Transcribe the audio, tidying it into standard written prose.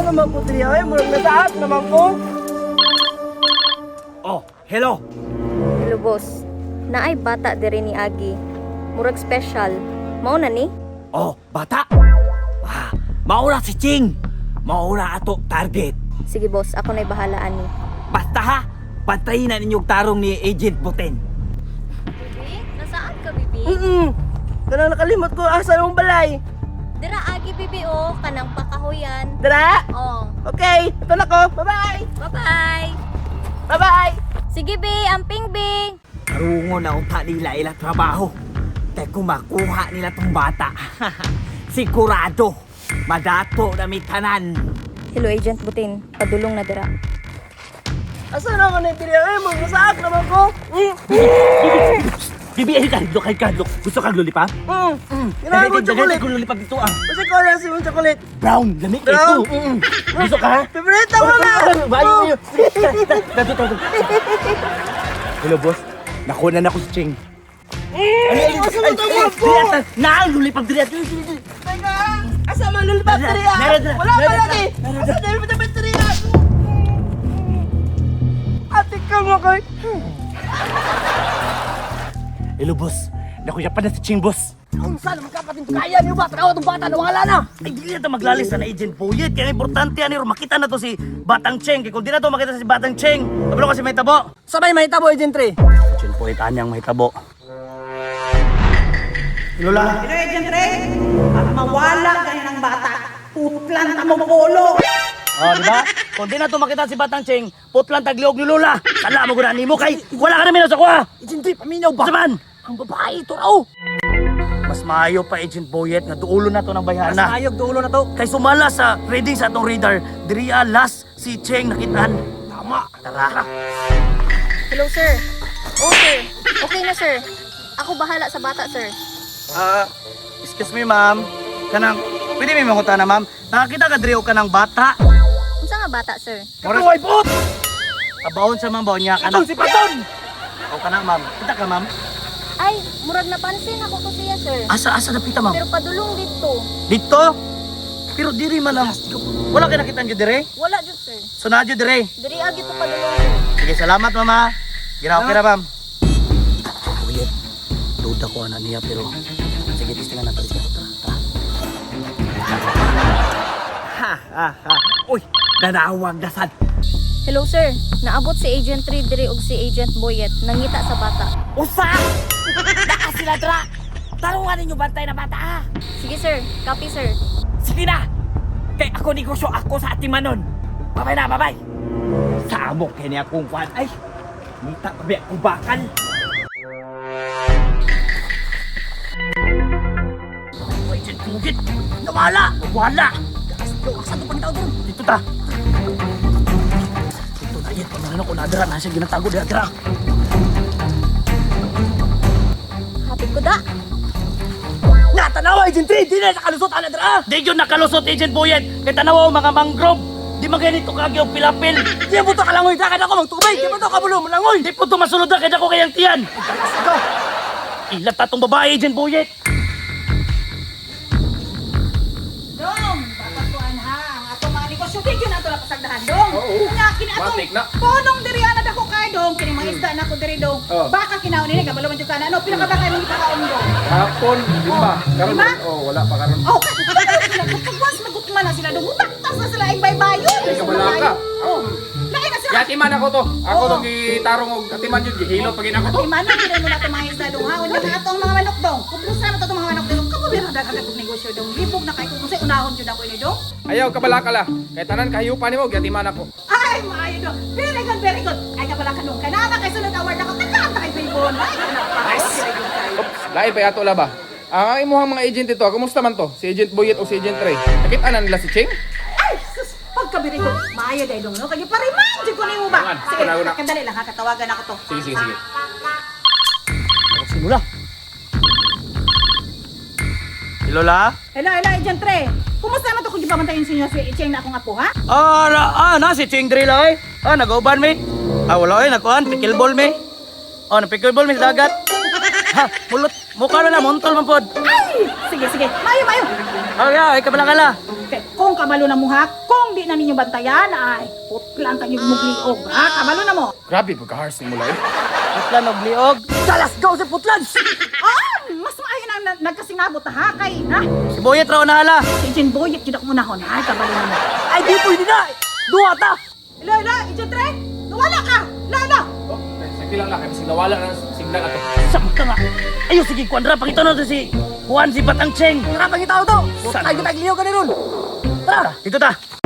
naman ko diri ay, murag nasaat naman ko. Oh, hello. Hello, boss. Naay bata diri ni Agi. Murag special. Mao na ni? Oh, bata. Ah, maura si Ching. Maura ato target. Sige, boss. Ako na'y bahala ani. Basta ha, pantayin na ninyong tarong ni Agent Buten. Bibi? Nasaan ka, Bibi? Kanang nakalimot ko asa yung balay. Dira Agi, Bibi, oh. Kanang pakahuyan. Dara. Oh. Okay, ito na ko. Bye-bye. Bye-bye. Bye-bye. Sige, Bi. Amping, Bi. Karungo na unta nila ila trabaho. Kaya kung makuha nila tong bata, sigurado, madato na may tanan. Hello, Agent Butin. Padulong na dira. Asa naman na diri ay, murag nasaat naman ko. Bibi, ay kahadlok, ay kahadlok. Gusto kang lollipop? Kailangan ko chocolate. Daghan lollipop dito ah. Kasi ko lang si mong chocolate. Brown, lamig eh Brown. ito. Gusto ka? Favorite mo na. Bayo, bayo. Tato, tato. Hello, boss. Nakuha na ko si Ching. Ay, asa man tong ko? Na, ang lollipop diri. Dili, dili, dili. Teka, asa man lulubak diri ah? Meron, meron, Wala pa meron, lagi. Asa diri pa diri ah? Ate ka mo koy. Hello, boss. Nakuya pa na si Ching, boss. Unsa naman kapatid kaya niyo ba? Tanawa tong bata nawala na. Ay, dili na ta maglalis na Agent Boyet. Kaya importante ani makita na to si Batang Cheng. Kaya kung di na to makita si Batang Cheng, kabalo kasi may tabo. Sabay may tabo, Agent Ray. Agent Boyet, anyang may tabo. Lola. Hello, Agent Ray. Pag mawala kayo ng bata, putlan ta mo polo. Oh, di ba? Kung di na to makita si Batang Cheng, putlan tagliog ni Lola. Sala mo guna nimo kay wala ka na minaw sa kuha. Agent Ray, paminaw ba? Sa man? Ang babae ito raw. Mas maayo pa Agent Boyet nga duulo na to ng bayhana. Mas maayog duulo na to. Kay sumala sa reading sa atong radar, diri last si Cheng nakitaan. Tama. Tara. Hello, sir. Oh, sir. Okay na, sir. Ako bahala sa bata, sir. Ah, excuse me ma'am. Kanang pwede may manguta na ma'am. Nakakita ka diri og kanang bata. Unsa nga bata, sir? Murag bot. Abaon sa ma'am baon niya kanang si Paton! O kanang ma'am. Kita ka ma'am. Ay, murag napansin ako ko siya, sir. Asa asa napita ma'am? Pero padulong dito. Dito? Pero diri man ang wala kay nakita gyud dire. Wala jud, sir. So na jud dire. Diri agi to padulong, sir. Sige, salamat mama. Ginaw okay na ma'am. Uyet, duda ko ana niya pero sige, testingan natin dito. Tara, tara. Ha, ha, ha. Uy, nanawang dasad. Hello, sir. Naabot si Agent 3 diri ug si Agent Boyet nangita sa bata. Usa! Naa sila dra! Tarungan ninyo bantay na bata ha! Sige, sir. Copy, sir. Sige na! Kay ako negosyo ako sa atimanon. Babay na, babay! Samok kay niya kung kwan. Ay, nita pa ba akong bakal? Uy, Agent Bugit! Nawala! Wala! Asa to pangitaw dun? Dito ta! Dito na yun. Pamangano ko nadara na siya ginatago dira dira. Hapit ko da. Natanawa, Agent 3! Di na nakalusot ana dira! Di yun nakalusot, Agent Boyet! Kay tanawa ang mga mangrove! Di man ganito kagi og pilapil! Di mo to kalangoy dakan ako magtubig. Di mo to kabulo malangoy. Di po to masunod na kay dako kayang tiyan! Ilat tatong babae, Agent Boyet! Dong, dapat kuan ha. Ang atong mga negosyo, di yun ato na pasagdahan, dong. Oo. Nga, kini atong Matik na. punong diri ana dako kay dong, kini mga isda na ko diri dong. Oo. Baka kinaon nini kabalo man jud kana. Ano, pila ka ba kay mga ipakaon dong? Hapon, lima. Karon, Lima? oh, wala pa karon. Oh, kapag once magutma na sila dong, mutaktas na sila ay baybayon. Ay, kabala ka. Oh. Lain na sila. Yatiman ako to. Ako Oo. to gitarong og atiman jud gihilot pag ako to. Atiman na gid mo na itong mga isda dong ha. Unya nga atong mga manok dong. Kung sa to mga manok dong, kabubira na kag negosyo dong. Libog na kay kung say unahon jud ako ini dong. Ayaw kabala ka la. Kay tanan kahiyupan nimo gyatiman ako. Ay, maayo dong. Very good, very good. Ay, kabala ka dong. Kanana kay sunod award ako. Tagaan ta kay Baybon. Ay, anak pa. Nice. Oops, lain pa yato la ba? Ang imuhang mga agent ito, kumusta man to? Si Agent Boyet o si Agent Ray? Nakita na nila si Ching? Ay, sus, pagkabiri ko. Maayo dahil dong, no? Kaya pariman, jud ko nimo ba? Tangan, Sige, una, una. kandali lang ha, katawagan ako to. Sige, sige, sige. Simula! Hello, la? Hello, hello, Agent Ray. Kumusta naman to kung gipamantayin sa inyo si Cheng na akong apo, ha? Ah, na, ah, na si Ching Drill ay. Ah, nag-uban mi. Ah, wala ay, nakuan, pickleball mi. Oh, na pickleball mi sa dagat. Ha, mulot, mukha na na, montol man pod. Ay! Sige, sige. Maayo, maayo. Okay, ay kabala kala. Kay kung kabalo na mo ha, kung di na ninyo bantayan ay putlan tayo mugliog ha, kabalo na mo. Grabe pagka-harsh ni mula eh. Putlan og liog. Let's go si Putlan! Ah, mas maayo na nagkasinabot ha kay ha. Si Boyet raw na hala. Si Agent Boyet jud ako unahon ha, kabalo na mo. Ay, di pwede na! Duha ta! Ilo, ilo, Agent Ray, nawala ka. Ilo, ilo. Oh, sige lang lang, kasi nawala na ang signal ato. Sama ka nga. Ayo sige kuan ra pakita na to si Juan si Batang Cheng. Tara, pangitao to! Putlan kita, gliyo ka ni ron! Tara! Dito ta.